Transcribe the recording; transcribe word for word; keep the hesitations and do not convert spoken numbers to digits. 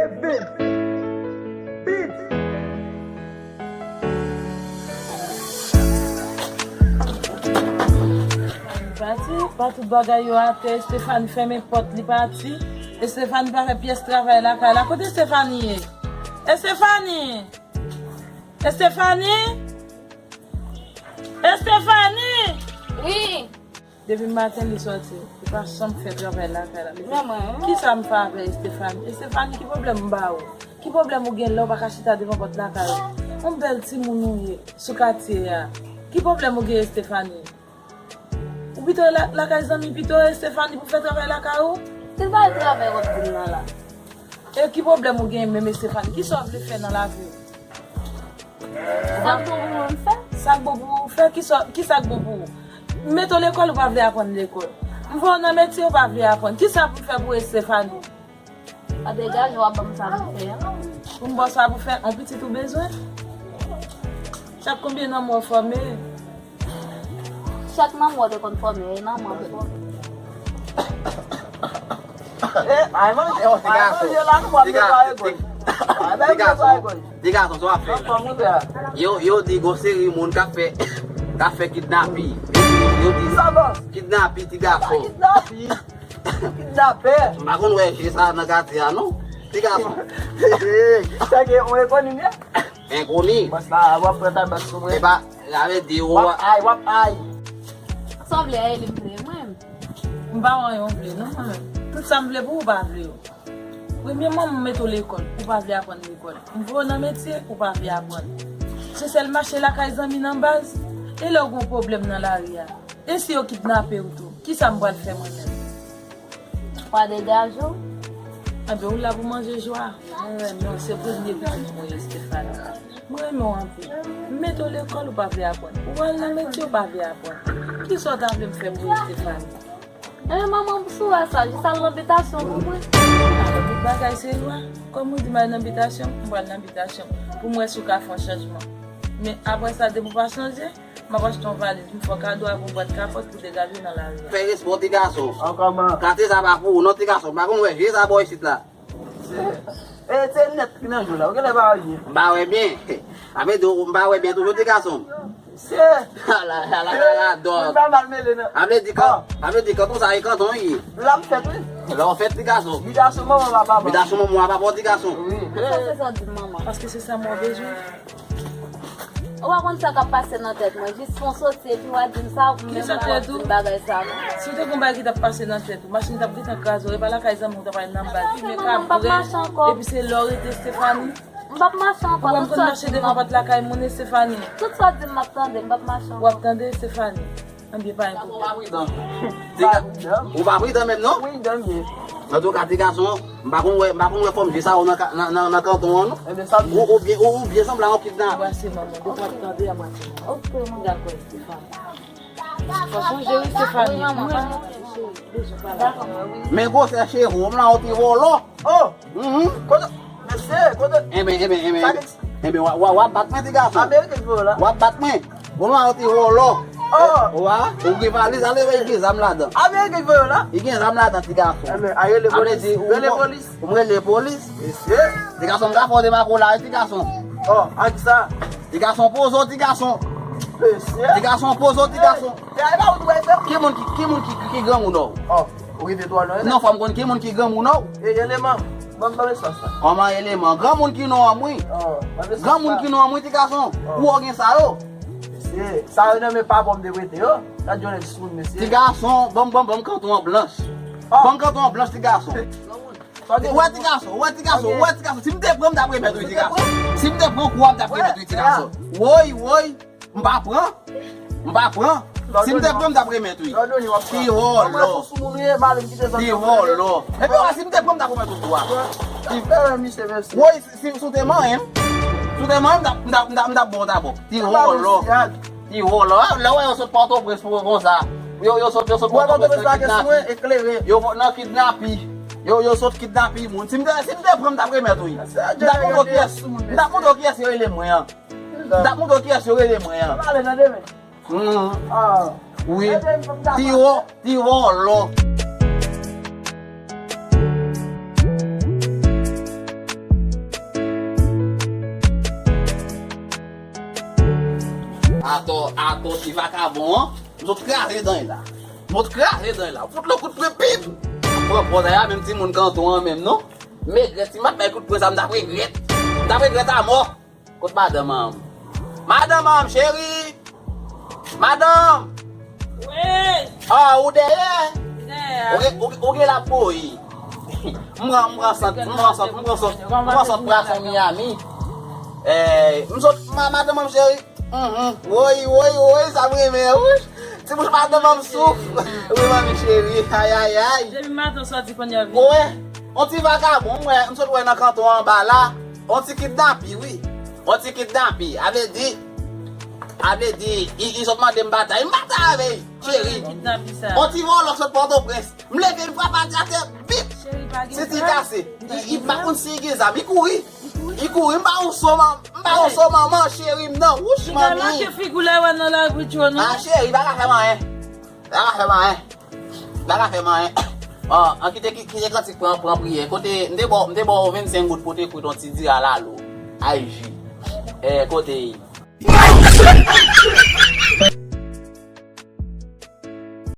Pati, pa tout bagay yo atè, Estefani fèmen pòt li pati. Estefani pa fè pyès travay lakay la. Kote Estefani ye? Estefani! Estefani! Estefani! Wi! Depi maten li sòti, li pa janm fè travay lakay la. Men mwen, wi. Kisa m fè avè Estefani? Estefani, ki pwoblèm m ba ou? Ki pwoblèm ou gen lè w pa ka chita devan pòt lakay ou? Yon bèl timoun ou ye sou katye a. Ki pwoblèm ou gen, Estefani? Ou pito la, lakay zanmi pito, Estefani, pou fè travay lakay ou? Se pa travay w ap di m nan la. E ki pwoblèm ou gen menm, Estefani? Kisa w vle fè nan lavi w? Sa k bon pou mwen fè? Sa k bon pou ou fè? Kisa, kisa k bon pou ou? M mete w lekòl, ou pa vle aprann lekòl. M voye w nan metye, ou pa vle aprann. Kisa pou m fè pou Estefani? Pa degaje w, w ap ban m sa pou fè a. Pou m ba w sa pou fè, yon pitit ou bezwen? Chak konbyen nan mwen w fòme? Chak nan mwen w te konn fòme, e nan mwen w fòme. Eh, ay manje, ay manje la, nou pral netwaye gòj. Ay, bay netwaye gòj. Ti gason, sa w ap fè la? Yo, yo di gon seri moun k ap fè, k ap fè kidnapi. Yo di, yo di kidnapi ti gason. Kidnapi. Kidnapè. M pa konn wè je sa nan katye a, non. Ti gason. Sa gen yon enkoni, men? Enkoni. Bòs la, w ap pran tabak sou mwen. E pa, sa vle di ou w ap ay, w ap ay. Sa w vle, ay li m vle, mwen. M pa wè yon vle, non, mwen menm. Tout sa m vle pou ou, ou pa vle yo. Premyèman, m mete w lekòl, ou pa vle aprann lekòl. M voye w nan metye, ou pa vle aprann. Se sèl mache lakay zanmi nan baz. E lè w gen yon pwoblèm nan lari a? E si yo kidnape w tou? Kisa m pral fè mwen menm? Pa degaje w. Enben, ou la pou manje jwa. Mwen renmen w, se premye pitit mwen, Estefani. Mwen renmen w anpil. M mete w lekòl, ou pa vle aprann. Ou al nan metye, ou pa vle aprann. Kisa w ta vle m fè pou Estefani? Enben, manman, m sou a sa, jis al nan bitasyon pou mwen. Alò, tout bagay se lwa. Kòm ou di m al nan bitasyon, m pral nan bitasyon. Pou m wè si w ka fè yon chanjman. Men apre sa, depi w pa chanje, m ap achte yon valiz, m fè w kado ak yon bwat kapòt pou degaje w nan lari a. Fè respè w, ti gason. An kòman? Katye sa pa pou ou non, ti gason. M pa konn wè je sa bò isit la. E se nèt ki nan je w la. Ou genlè pa wè byen. M pa wè byen. Sa vle di m pa wè byen toujou, ti gason. Se. Ala, ala, ala, dòk. Mwen pa mal mele nan. Sa vle di kan, sa vle di kanton sa e kanton ye. La m fèt, wi. Lè w fèt, ti gason. Bitasyon manman papa. Bitasyon manman papa, ti gason. Wi. Sa se sa di manman. Paske se sa mwen bezwen. Ou pa konn sa k ap pase nan tèt mwen. Jis fè w soti epi w a di m sa, ou menm ou ap di m bagay sa. Si w te konn bagay ki t ap pase nan tèt ou, machin t ap gentan kraze w, e pa lakay zanmi w t ap al nan baz. Fimen ka brè, epi se lè w rete, Estefani. M p ap mache ankò. Ou wè m konn mache devan pòt lakay moun, Estefani. Tout sa w di m, m ap tande, m p ap mache ankò. W ap tande, Estefani. Anbyen, pa enpòtan. Ou pa pridan menm, non? Antouka, ti gason, m pa konn wè, m pa konn wè fòm je sa yo nan ka-, nan, nan, nan kanton an, non? Ou, ou byen, ou, ou byen sanble a yon kidnapè. Anbrase manman, depi w ap tande, anbrase manman. Ok, manman. Dakò, Estefani. Fò sonje, wi, Estefani. Wi, manman. Mwen, cheri, bezwen pale avè w. Men gwosè cheve w, m la, yon ti vòlò. Oh! Mhm. Kote, mesye, kote? Enben, enben, enben, enben, w a, w a, w a bat mwen, ti gason. Ameriken ki voye w la. W a bat mwen. Bon, w a, ou te vòlò. Oh. Ou a, ou gen valiz, ale wè, gen zam ladan. Ameriken ki voye w la. Li gen zam ladan, ti gason. Enben, a rele polis. Rele polis. Ou m rele polis. Mesye. Ti gason, m ka fè w de makola, ti gason. Oh, a ki sa? Ti gason, poze w, ti gason. Mesye. Ti gason, poze w, ti gason. E, e pa ou dwe fè. Ki moun ki, ki moun ki, ki, ki granmoun ou? Oh, ou rive twò lwen. Non, fò m konn ki moun ki granmoun ou. E, eleman. Ban m, ban m espas la. Kòman eleman? Granmoun ki non an m, wi. Oh, ban m espas la. Granmoun ki non an m, wi, ti gason. Oh. Ou wè gen sa yo? Mesye, sa yo nan men papa m te prete yo. Gad yon nèg sou moun, mesye. Ti gason, ban m, ban m, ban m kanton an blanch. Oh. Ban m kanton an blanch, ti gason. Ou wè ti gason, ou wè ti gason, ou wè ti gason. Si m te pran, m t ap remèt ou, ti gason. Si m te pran kou a, m t ap remèt ou, ti gason. Woy, woy. M pa pran. M pa pran. Si m te pran, m t ap remèt ou. Ti vòlò. Ti vòlò. Epi w wè, si m te pran, m t ap remèt ou tou a. Woy, si, si, si w te manyen m. Si w te manyen m, m t ap, m t ap, m t ap, m t ap ba w tabò. Ti vòlò. Ti vòlò. A, lè w wè yo sot Pòtoprens pou konsa. Yo, yo sot, yo sot Pòtoprens nan kidnapi. Yo nan kidnapi. Yo, yo sot kidnapi moun. Si m te, si m te pran, m t ap remèt ou. M t ap montre w kiyès, m t ap montre w kiyès yo rele mwen an. M t ap montre w kiyès yo rele mwen an. Wi. Ti vò-, ti vòlò. Atò, atò, ti vakabon an. M sot kraze dan l la. M sot kraze dan l la. Fout lòt kout pwen, pip! Pran pòz a, menm timoun kanton an menm, non? M regrèt, si m pa t bay kout pwen sa, m t ap regrèt. M t ap regrèt amò. Kot madanm an? Madanm an, cheri! Madanm! Wi! Ah, ou dèyè? Dèyè. Ou gen, ou, ou gen la boyi. M pran, m pran sant, m pran sant, m pran sant, m pran sant pwason Miami. Eh, m sot, ma-, madanm an, cheri. Mhm. Woy, woy, woy, sa m renmen, wi. Ti bouch madanm an m souf. Wi, manmi cheri. Ay, ay, ay. Depi maten soti kounye a vini. Wi. On ti vakabon, m wè, m sot wè nan kanton anba la. On ti kidnapi, wi. On ti kidnapi. A vle di, a vle di, i, i sot mande m batay. M batay avè l, cheri. Kidnapi sa. On ti vòlò k sot Pòtoprens. M leve, m frape atè, bip! Cheri, pa gen zam. Senti kase. I, i pa konn si i gen zam. I kouri. I kouri. M pa yon so, man. M pa yon so, manman, cheri m nan. Wouch, manmi. Li make figi w la, wè nan lari, Johnny. Ah, cheri, pa ka fè m anyen. Pa ka fè m anyen. Pa ka fè m anyen. Ah, an kite, ki-, kite kantik pran, pran priyè. Kote, m te ba w, m te ba w vennsenk goud pou te kwit on ti diri a lalo. Ay, ji. Eh, kote.